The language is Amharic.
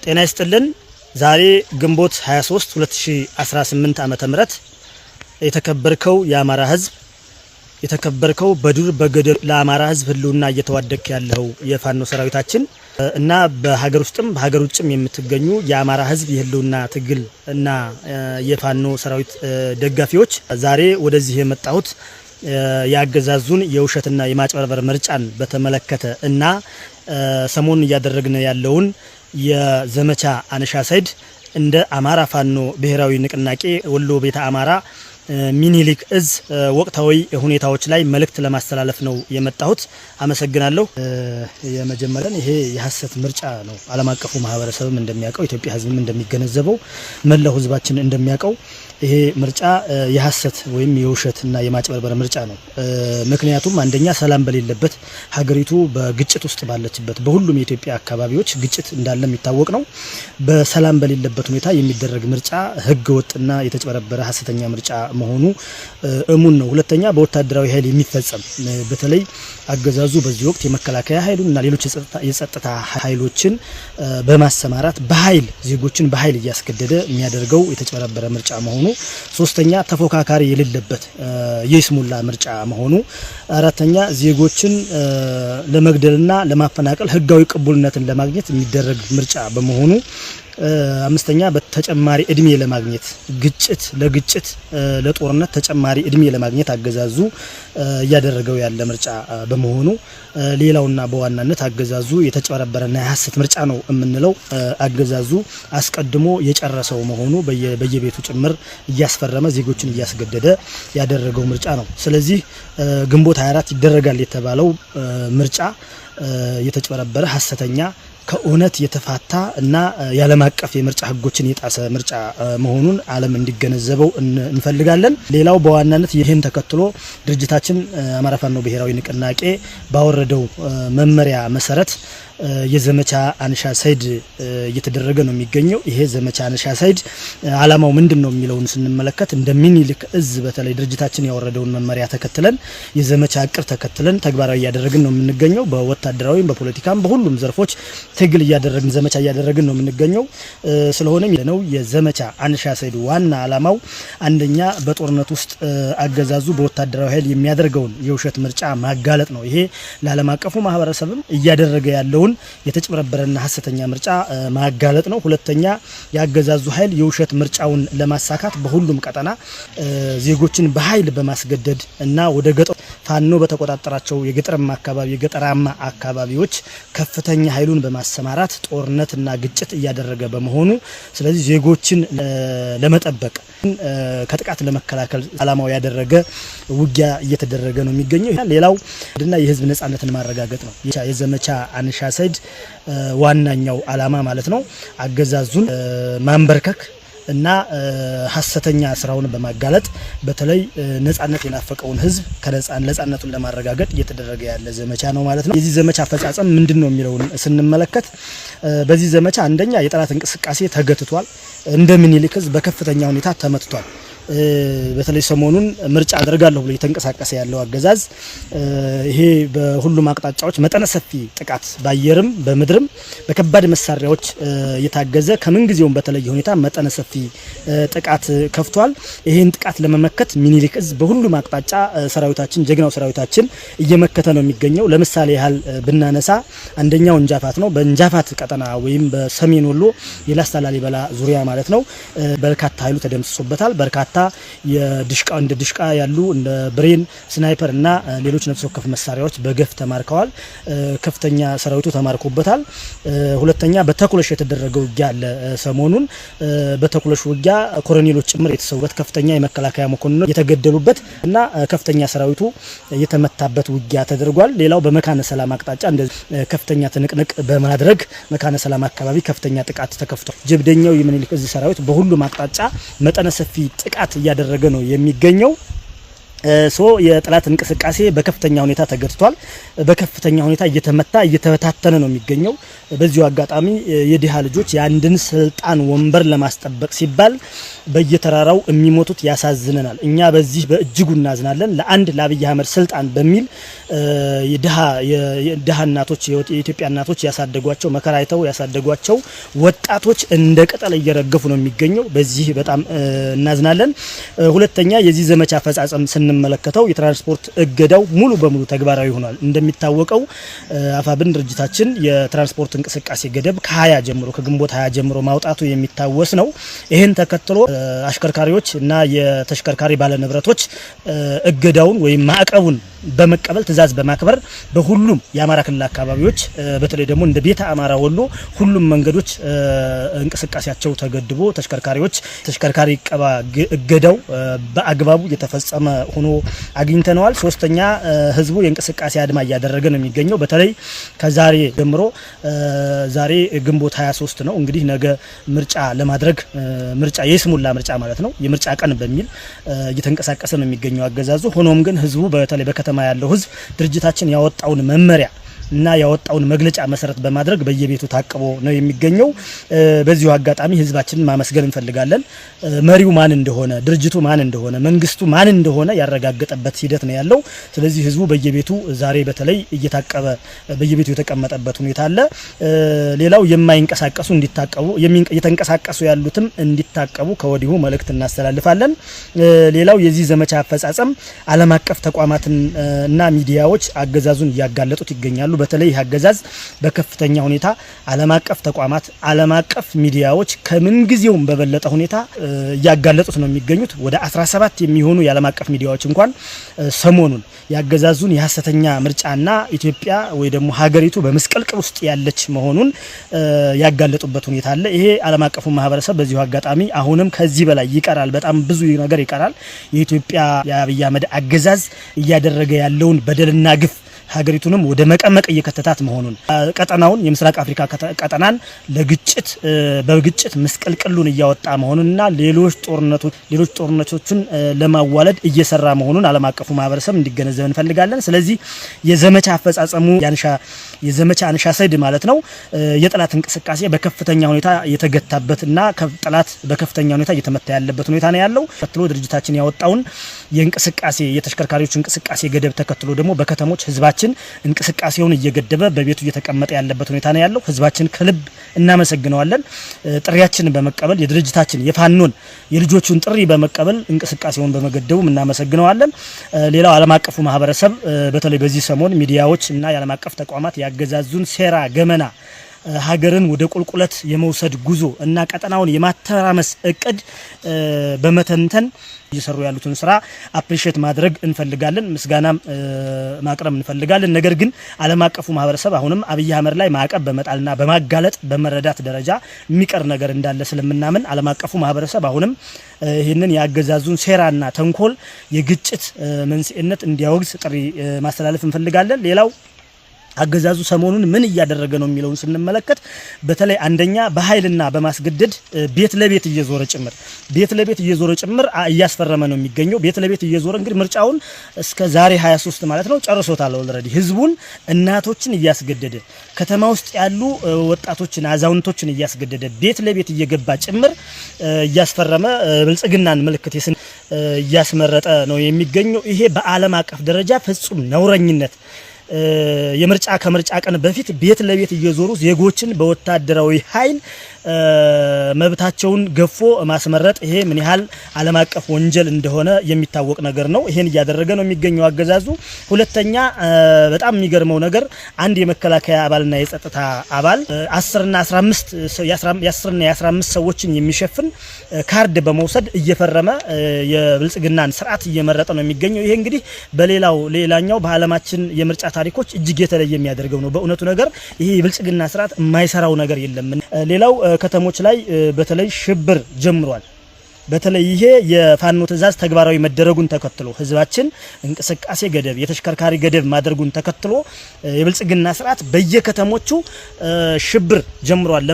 ጤና ይስጥልን። ዛሬ ግንቦት 23 2018 ዓ.ም የተከበርከው የአማራ ህዝብ፣ የተከበርከው በዱር በገደል ለአማራ ህዝብ ህልውና እየተዋደክ ያለው የፋኖ ሰራዊታችን እና በሀገር ውስጥም በሀገር ውጭም የምትገኙ የአማራ ህዝብ የህልውና ትግል እና የፋኖ ሰራዊት ደጋፊዎች፣ ዛሬ ወደዚህ የመጣሁት የአገዛዙን የውሸትና የማጭበርበር ምርጫን በተመለከተ እና ሰሞኑን እያደረግን ያለውን የዘመቻ አንሻ ሰይድ እንደ አማራ ፋኖ ብሔራዊ ንቅናቄ ወሎ ቤተ አማራ ሚኒሊክ እዝ ወቅታዊ ሁኔታዎች ላይ መልእክት ለማስተላለፍ ነው የመጣሁት። አመሰግናለሁ። የመጀመሪያን ይሄ የሀሰት ምርጫ ነው። ዓለም አቀፉ ማህበረሰብም እንደሚያውቀው፣ ኢትዮጵያ ሕዝብም እንደሚገነዘበው፣ መላው ሕዝባችን እንደሚያውቀው ይሄ ምርጫ የሀሰት ወይም የውሸትና የማጭበርበር ምርጫ ነው። ምክንያቱም አንደኛ ሰላም በሌለበት፣ ሀገሪቱ በግጭት ውስጥ ባለችበት፣ በሁሉም የኢትዮጵያ አካባቢዎች ግጭት እንዳለ የሚታወቅ ነው። በሰላም በሌለበት ሁኔታ የሚደረግ ምርጫ ህገ ወጥና የተጭበረበረ ሀሰተኛ ምርጫ መሆኑ እሙን ነው። ሁለተኛ በወታደራዊ ኃይል የሚፈጸም፣ በተለይ አገዛዙ በዚህ ወቅት የመከላከያ ኃይሉን እና ሌሎች የጸጥታ ኃይሎችን በማሰማራት በኃይል ዜጎችን በኃይል እያስገደደ የሚያደርገው የተጭበረበረ ምርጫ መሆኑ፣ ሶስተኛ ተፎካካሪ የሌለበት የይስሙላ ምርጫ መሆኑ፣ አራተኛ ዜጎችን ለመግደልና ለማፈናቀል ህጋዊ ቅቡልነትን ለማግኘት የሚደረግ ምርጫ በመሆኑ፣ አምስተኛ በተጨማሪ እድሜ ለማግኘት፣ ግጭት ለግጭት ለጦርነት ተጨማሪ እድሜ ለማግኘት አገዛዙ እያደረገው ያለ ምርጫ በመሆኑ፣ ሌላውና በዋናነት አገዛዙ የተጨበረበረና የሀሰት ምርጫ ነው የምንለው አገዛዙ አስቀድሞ የጨረሰው መሆኑ፣ በየቤቱ ጭምር እያስፈረመ ዜጎችን እያስገደደ ያደረገው ምርጫ ነው። ስለዚህ ግንቦት 24 ይደረጋል የተባለው ምርጫ የተጭበረበረ፣ ሀሰተኛ፣ ከእውነት የተፋታ እና የዓለም አቀፍ የምርጫ ሕጎችን የጣሰ ምርጫ መሆኑን ዓለም እንዲገነዘበው እንፈልጋለን። ሌላው በዋናነት ይህን ተከትሎ ድርጅታችን አማራ ፋኖ ብሔራዊ ንቅናቄ ባወረደው መመሪያ መሰረት የዘመቻ አንሻ ሰይድ እየተደረገ ነው የሚገኘው። ይሄ ዘመቻ አንሻ ሰይድ አላማው ምንድን ነው የሚለውን ስንመለከት እንደ ሚኒልክ እዝ በተለይ ድርጅታችን ያወረደውን መመሪያ ተከትለን፣ የዘመቻ እቅድ ተከትለን ተግባራዊ እያደረግን ነው የምንገኘው። በወታደራዊም በፖለቲካም በሁሉም ዘርፎች ትግል እያደረግን ዘመቻ እያደረግን ነው የምንገኘው። ስለሆነም ነው የዘመቻ አንሻ ሰይድ ዋና አላማው አንደኛ በጦርነት ውስጥ አገዛዙ በወታደራዊ ኃይል የሚያደርገውን የውሸት ምርጫ ማጋለጥ ነው። ይሄ ለዓለም አቀፉ ማህበረሰብም እያደረገ ያለውን የተጭበረበረና ሀሰተኛ ምርጫ ማጋለጥ ነው። ሁለተኛ የአገዛዙ ኃይል የውሸት ምርጫውን ለማሳካት በሁሉም ቀጠና ዜጎችን በኃይል በማስገደድ እና ወደ ገጠር ፋኖ በተቆጣጠራቸው የገጠራማ አካባቢ የገጠራማ አካባቢዎች ከፍተኛ ኃይሉን በማሰማራት ጦርነትና ግጭት እያደረገ በመሆኑ፣ ስለዚህ ዜጎችን ለመጠበቅ፣ ከጥቃት ለመከላከል አላማው ያደረገ ውጊያ እየተደረገ ነው የሚገኘው። ሌላው እና የህዝብ ነጻነትን ማረጋገጥ ነው። የዘመቻ አንሻ ሰይድ ዋናኛው አላማ ማለት ነው። አገዛዙን ማንበርከክ እና ሀሰተኛ ስራውን በማጋለጥ በተለይ ነጻነት የናፈቀውን ህዝብ ነጻነቱን ለማረጋገጥ እየተደረገ ያለ ዘመቻ ነው ማለት ነው። የዚህ ዘመቻ አፈጻጸም ምንድን ነው የሚለውን ስንመለከት በዚህ ዘመቻ አንደኛ የጠላት እንቅስቃሴ ተገትቷል። እንደ ምኒልክ ህዝብ በከፍተኛ ሁኔታ ተመትቷል። በተለይ ሰሞኑን ምርጫ አደርጋለሁ ብሎ እየተንቀሳቀሰ ያለው አገዛዝ ይሄ በሁሉም አቅጣጫዎች መጠነ ሰፊ ጥቃት በአየርም በምድርም በከባድ መሳሪያዎች የታገዘ ከምን ጊዜውም በተለየ ሁኔታ መጠነ ሰፊ ጥቃት ከፍቷል። ይህን ጥቃት ለመመከት ሚኒሊክ እዝ በሁሉም አቅጣጫ ሰራዊታችን፣ ጀግናው ሰራዊታችን እየመከተ ነው የሚገኘው። ለምሳሌ ያህል ብናነሳ አንደኛው እንጃፋት ነው። በእንጃፋት ቀጠና ወይም በሰሜን ወሎ የላስታ ላሊበላ ዙሪያ ማለት ነው፣ በርካታ ኃይሉ ተደምስሶበታል። በርካታ የድሽቃ እንደ ድሽቃ ያሉ፣ እንደ ብሬን፣ ስናይፐር እና ሌሎች ነፍስ ወከፍ መሳሪያዎች በገፍ ተማርከዋል። ከፍተኛ ሰራዊቱ ተማርኮበታል። ሁለተኛ በተኩለሽ የተደረገ ውጊያ አለ። ሰሞኑን በተኩለሽ ውጊያ ኮሎኔሎች ጭምር የተሰዉበት፣ ከፍተኛ የመከላከያ መኮንኖች የተገደሉበት እና ከፍተኛ ሰራዊቱ የተመታበት ውጊያ ተደርጓል። ሌላው በመካነ ሰላም አቅጣጫ ከፍተኛ ትንቅንቅ በማድረግ መካነ ሰላም አካባቢ ከፍተኛ ጥቃት ተከፍቷል። ጀብደኛው የምኒልክ እዝ ሰራዊት በሁሉም አቅጣጫ መጠነ ሰፊ ጥቃት እያደረገ ነው የሚገኘው። So የጠላት እንቅስቃሴ በከፍተኛ ሁኔታ ተገትቷል። በከፍተኛ ሁኔታ እየተመታ እየተበታተነ ነው የሚገኘው። በዚሁ አጋጣሚ የድሃ ልጆች የአንድን ስልጣን ወንበር ለማስጠበቅ ሲባል በየተራራው የሚሞቱት ያሳዝነናል። እኛ በዚህ በእጅጉ እናዝናለን። ለአንድ ለአብይ አህመድ ስልጣን በሚል የድሃ እናቶች፣ የኢትዮጵያ እናቶች ያሳደጓቸው፣ መከራ አይተው ያሳደጓቸው ወጣቶች እንደ ቅጠል እየረገፉ ነው የሚገኘው። በዚህ በጣም እናዝናለን። ሁለተኛ የዚህ ዘመቻ አፈጻጸም ስንመለከተው የትራንስፖርት እገዳው ሙሉ በሙሉ ተግባራዊ ሆኗል። እንደሚታወቀው አፋብን ድርጅታችን የትራንስፖርት እንቅስቃሴ ገደብ ከ20 ጀምሮ፣ ከግንቦት 20 ጀምሮ ማውጣቱ የሚታወስ ነው። ይህን ተከትሎ አሽከርካሪዎች እና የተሽከርካሪ ባለንብረቶች እገዳውን ወይም ማዕቀቡን በመቀበል፣ ትዕዛዝ በማክበር በሁሉም የአማራ ክልል አካባቢዎች፣ በተለይ ደግሞ እንደ ቤተ አማራ ወሎ ሁሉም መንገዶች እንቅስቃሴያቸው ተገድቦ ተሽከርካሪዎች ተሽከርካሪ ቀባ እገዳው በአግባቡ የተፈጸመ ሆኖ አግኝተነዋል። ሶስተኛ ህዝቡ የእንቅስቃሴ አድማ እያደረገ ነው የሚገኘው። በተለይ ከዛሬ ጀምሮ፣ ዛሬ ግንቦት 23 ነው፣ እንግዲህ ነገ ምርጫ ለማድረግ፣ ምርጫ የይስሙላ ምርጫ ማለት ነው፣ የምርጫ ቀን በሚል እየተንቀሳቀሰ ነው የሚገኘው አገዛዙ። ሆኖም ግን ህዝቡ፣ በተለይ በከተማ ያለው ህዝብ ድርጅታችን ያወጣውን መመሪያ እና ያወጣውን መግለጫ መሰረት በማድረግ በየቤቱ ታቅቦ ነው የሚገኘው። በዚሁ አጋጣሚ ህዝባችንን ማመስገን እንፈልጋለን። መሪው ማን እንደሆነ፣ ድርጅቱ ማን እንደሆነ፣ መንግስቱ ማን እንደሆነ ያረጋገጠበት ሂደት ነው ያለው። ስለዚህ ህዝቡ በየቤቱ ዛሬ በተለይ እየታቀበ በየቤቱ የተቀመጠበት ሁኔታ አለ። ሌላው የማይንቀሳቀሱ እንዲታቀቡ፣ እየተንቀሳቀሱ ያሉትም እንዲታቀቡ ከወዲሁ መልእክት እናስተላልፋለን። ሌላው የዚህ ዘመቻ አፈጻጸም ዓለም አቀፍ ተቋማትን እና ሚዲያዎች አገዛዙን እያጋለጡት ይገኛሉ። በተለይ ይህ አገዛዝ በከፍተኛ ሁኔታ ዓለም አቀፍ ተቋማት፣ ዓለም አቀፍ ሚዲያዎች ከምንጊዜውም በበለጠ ሁኔታ እያጋለጡት ነው የሚገኙት። ወደ 17 የሚሆኑ የዓለም አቀፍ ሚዲያዎች እንኳን ሰሞኑን ያገዛዙን የሀሰተኛ ምርጫና ኢትዮጵያ ወይ ደግሞ ሀገሪቱ በምስቅልቅል ውስጥ ያለች መሆኑን ያጋለጡበት ሁኔታ አለ። ይሄ ዓለም አቀፉ ማህበረሰብ በዚሁ አጋጣሚ አሁንም ከዚህ በላይ ይቀራል፣ በጣም ብዙ ነገር ይቀራል። የኢትዮጵያ የአብይ አህመድ አገዛዝ እያደረገ ያለውን በደልና ግፍ፣ ሀገሪቱንም ወደ መቀመቅ እየከተታት መሆኑን፣ ቀጠናውን የምስራቅ አፍሪካ ቀጠናን ለግጭት በግጭት ምስቅልቅሉን እያወጣ መሆኑንና ሌሎች ጦርነቶችን ለማዋለድ እየሰራ መሆኑን ዓለም አቀፉ ማህበረሰብ እንዲገነዘብ እንፈልጋለን። ስለዚህ የዘመቻ አፈጻጸሙ ያንሻ የዘመቻ አንሻ ሰይድ ማለት ነው፣ የጠላት እንቅስቃሴ በከፍተኛ ሁኔታ የተገታበትና ጠላት በከፍተኛ ሁኔታ እየተመታ ያለበት ሁኔታ ነው ያለው። ተከትሎ ድርጅታችን ያወጣውን የእንቅስቃሴ የተሽከርካሪዎች እንቅስቃሴ ገደብ ተከትሎ ደግሞ በከተሞች ህዝባችን እንቅስቃሴውን እየገደበ በቤቱ እየተቀመጠ ያለበት ሁኔታ ነው ያለው። ህዝባችን ከልብ እናመሰግነዋለን። ጥሪያችንን በመቀበል፣ የድርጅታችን የፋኖን የልጆቹን ጥሪ በመቀበል እንቅስቃሴውን በመገደቡ እናመሰግነዋለን። ሌላው ዓለም አቀፉ ማህበረሰብ በተለይ በዚህ ሰሞን ሚዲያዎች እና የዓለም አቀፍ ተቋማት ያገዛዙን ሴራ፣ ገመና፣ ሀገርን ወደ ቁልቁለት የመውሰድ ጉዞ እና ቀጠናውን የማተራመስ እቅድ በመተንተን እየሰሩ ያሉትን ስራ appreciate ማድረግ እንፈልጋለን፣ ምስጋናም ማቅረብ እንፈልጋለን። ነገር ግን ዓለም አቀፉ ማህበረሰብ አሁንም አብይ አህመድ ላይ ማዕቀብ በመጣልና በማጋለጥ በመረዳት ደረጃ የሚቀር ነገር እንዳለ ስለምናምን ዓለም አቀፉ ማህበረሰብ አሁንም ይህንን የአገዛዙን ሴራና ተንኮል የግጭት መንስኤነት እንዲያወግዝ ጥሪ ማስተላለፍ እንፈልጋለን። ሌላው አገዛዙ ሰሞኑን ምን እያደረገ ነው የሚለውን ስንመለከት በተለይ አንደኛ በኃይልና በማስገደድ ቤት ለቤት እየዞረ ጭምር እያስፈረመ ነው የሚገኘው። ቤት ለቤት እየዞረ እንግዲህ ምርጫውን እስከ ዛሬ 23 ማለት ነው ጨርሶታል። Already ህዝቡን፣ እናቶችን እያስገደደ፣ ከተማ ውስጥ ያሉ ወጣቶችን፣ አዛውንቶችን እያስገደደ ቤት ለቤት እየገባ ጭምር እያስፈረመ ብልጽግናን ምልክት እያስመረጠ ነው የሚገኘው። ይሄ በዓለም አቀፍ ደረጃ ፍጹም ነውረኝነት፣ የምርጫ ከምርጫ ቀን በፊት ቤት ለቤት እየዞሩ ዜጎችን በወታደራዊ ኃይል መብታቸውን ገፎ ማስመረጥ ይሄ ምን ያህል ዓለም አቀፍ ወንጀል እንደሆነ የሚታወቅ ነገር ነው። ይሄን እያደረገ ነው የሚገኘው አገዛዙ። ሁለተኛ በጣም የሚገርመው ነገር አንድ የመከላከያ አባልና የጸጥታ አባል 10ና 15፣ የ10ና የ15 ሰዎችን የሚሸፍን ካርድ በመውሰድ እየፈረመ የብልጽግናን ስርዓት እየመረጠ ነው የሚገኘው። ይሄ እንግዲህ በሌላው ሌላኛው በዓለማችን የምርጫ ታሪኮች እጅግ የተለየ የሚያደርገው ነው። በእውነቱ ነገር ይሄ የብልጽግና ስርዓት የማይሰራው ነገር የለም። ሌላው ከተሞች ላይ በተለይ ሽብር ጀምሯል። በተለይ ይሄ የፋኖ ትዕዛዝ ተግባራዊ መደረጉን ተከትሎ፣ ህዝባችን እንቅስቃሴ ገደብ፣ የተሽከርካሪ ገደብ ማድረጉን ተከትሎ የብልጽግና ስርዓት በየከተሞቹ ሽብር ጀምሯል።